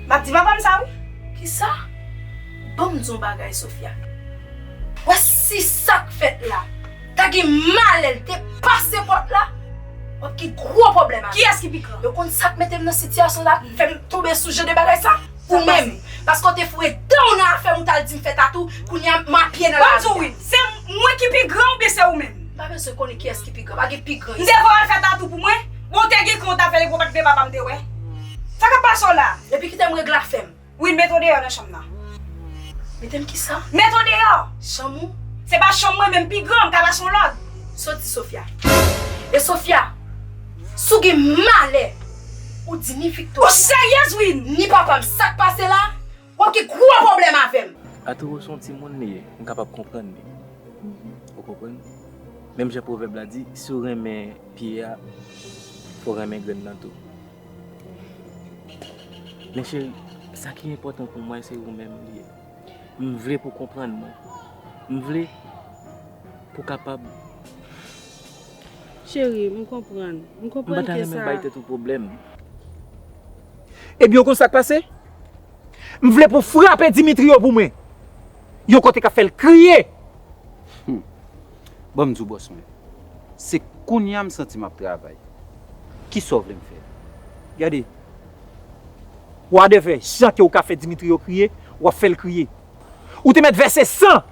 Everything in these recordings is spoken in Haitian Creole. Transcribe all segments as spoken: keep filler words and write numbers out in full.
M ap di papa m sa wi. Kisa? Ban m di yon bagay, Sofia. Wè si sa k fèt la ta gen malè l te pase pòt la, w ap gen gwo pwoblèm avè m. Kiyès ki pi gran? Yo konn sa k mete m nan sitiyasyon la, fè m tonbe sou jan de bagay sa? Ou menm. Paske w te foure dan w nan afè m, ou t al di m fè tatou, kounye a m apye nan lari a. Ban m di w wi, se mwen ki pi gran oubyen se ou menm? M pa bezwen konnen kiyès ki pi gran, pa gen pi gran isit. M te voye w al fè tatou pou mwen? Bon, w te gen kran w ta fè l epi w pa t vle papa m te wè. Sa k ap pase w la? Epi kite m regle afè m. Wi, m mete w deyò nan chanm nan. Mete m kisa? Mete w deyò! Chanm ou? Se pa chanm mwen, men m pi gran, m ka pase w lòd. Soti, Sofia. E Sofia, si w gen malè, ou di ni Victor. Ou seryèz, wi! Ni papa m, sa k pase la, w ap gen gwo pwoblèm avè m. Atoro se yon timoun li ye, m kapab konprann li. Ou konprann? Menm jan pwovèb la di, si w renmen pye a, fò w renmen grenn nan tou. Men cheri, sa ki enpòtan pou mwen se ou menm li ye. M vle pou w konprann mwen. M vle pou w kapab. Cheri, m konprann. M konprann ke sa. M pa ta renmen bay tèt ou pwoblèm. Ebyen, ou konn sa k pase? M vle pou w frape Dimitrio pou mwen. Yon kote k ap fè l kriye. Hmm. Ban m di w, bòs mwen. Se kounye a m santi m ap travay. Kisa w vle m fè? Gade. Wadèvè, jan ke w ka fè Dimitrio kriye, w ap fè l kriye. Ou te mèt vèse san.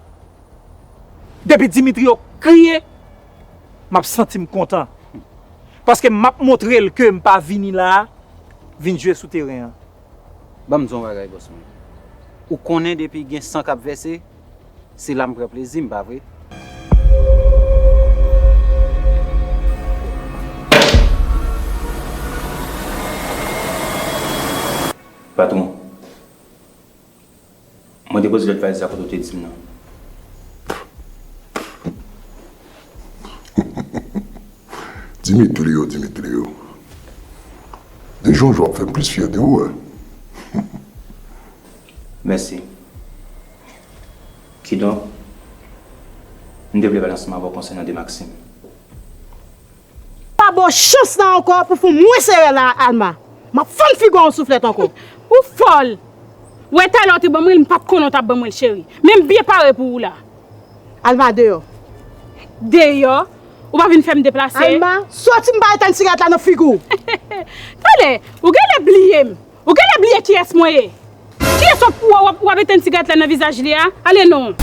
Depi Dimitrio kriye, m ap santi m kontan. Paske m ap montre l ke m pa vini la a vin jwe sou teren an. Ban m di w yon bagay, bòs mwen. Ou konnen depi gen san k ap vèse, se la m pran plezi m, pa vre? Patwon, mwen depoze lòt valiz la kote w te di m nan. Dimitrio, Dimitrio. De jou an jou w ap fè m plis fyè de ou, wi. Mèsi. Kidonk, m te vle pale ansanm avè w konsènan de Maxime. Pa ba w chans la ankò pou fè w mwen sere la, Alma. M ap fann figi w yon souflèt ankò. Ou fòl! Wè talè w te ban mwen l, m pa t konnen w t ap ban mwen l, cheri. Men m byen pare pou ou la. Alma, deyò. Deyò? Ou pa vin fè m deplase? Alma, soti m pa etenn sigarèt la nan figi w. Talè, ou genlè bliye m. Ou genlè bliye kiyès mwen ye. Kiyès w ap, w ap, w ap etenn sigarèt la nan vizaj li a? Ale non.